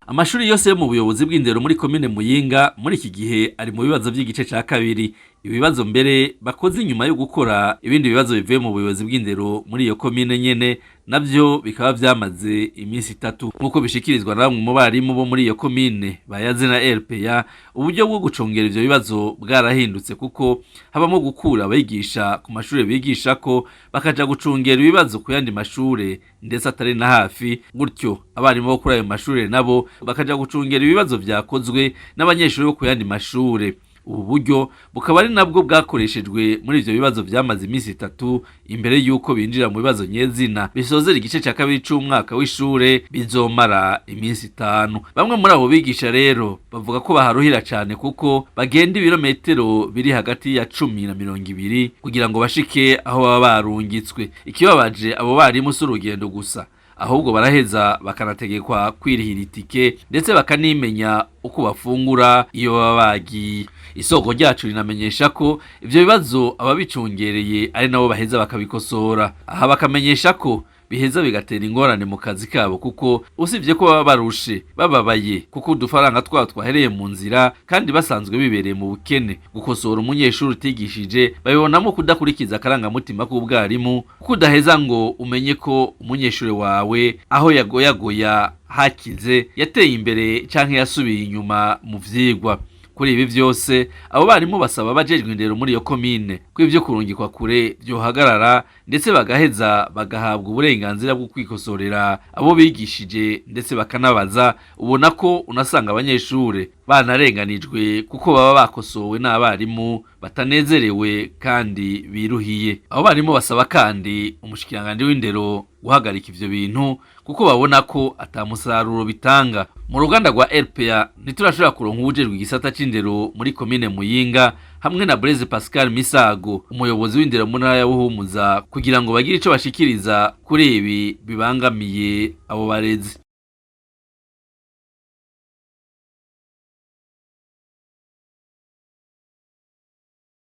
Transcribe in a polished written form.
Amashuri yose yo mu buyobozi bw'indero muri komine Muyinga muri iki gihe ari mu bibazo vy'igice ca kabiri. Ibibazo mbere bakoze inyuma yo gukora ibindi bibazo bivuye mu buyobozi bw'indero muri iyo komine nyene, navyo bikaba vyamaze iminsi 3, nk'uko bishikirizwa na bamwe mu barimu bo muri iyo komine bayaze na RPA. Uburyo bwo gucungera ivyo bibazo bwarahindutse, kuko habamo gukura abigisha ku mashure bigishako bakaja gucungera ibibazo ku yandi mashure, ndetse atari na hafi. Gutyo abarimu bo kuri ayo mashure nabo bakaja gucungera ibibazo vyakozwe n'abanyeshuri bo ku yandi mashure. Ubu buryo bukaba ari nabwo bwakoreshejwe muri ivyo bibazo vyamaze iminsi 3 imbere y'uko binjira mu bibazo nyezina bisozera igice ca kabiri c'umwaka w'ishure bizomara iminsi 5. Bamwe muri abo bigisha rero bavuga ko baharuhira cane, kuko bagenda ibirometero biri hagati ya 10 na 20 kugira ngo bashike aho baba barungitswe. Ikibabaje abo barimu si urugendo gusa, ahubwo baraheza bakanategekwa kwirihira itike, ndetse bakanimenya uko bafungura iyo baba bagiye. Isoko ryacu rinamenyesha ko ivyo bibazo ababicungereye ari nabo baheza bakabikosora. Aha bakamenyesha ko biheza bigatera ingorane mu kazi kabo, kuko usibye ko baba barushe, bababaye kuko udufaranga twabo twahereye mu nzira kandi basanzwe bibereye mu bukene. Gukosora umunyeshuri utigishije babibonamo kudakurikiza akarangamutima k'ubwarimu, kuko udaheza ngo umenye ko umunyeshuri wawe aho yagoyagoya hakize, yateye imbere canke yasubiye inyuma mu vyigwa. Kuri ibi vyose, abo barimu basaba abajejwe indero muri iyo komine ko ivyo kurungikwa kure vyohagarara, ndetse bagaheza bagahabwa uburenganzira bwo kwikosorera abo bigishije, ndetse bakanabaza. Ubona ko unasanga abanyeshure banarenganijwe, kuko baba bakosowe n'abarimu batanezerewe kandi biruhiye. Abo barimu basaba kandi umushikiranganji w'indero guhagarika ivyo bintu, kuko babona ko ata musaruro bitanga. Mu ruganda rwa RPA ntiturashobora kuronka uwujejwe igisata c'indero muri komine Muyinga hamwe na Blaise Pascal Misago, umuyobozi w'indero mu ntara ya Buhumuza, kugira ngo bagire ico bashikiriza kuri ibi bibangamiye abo barezi.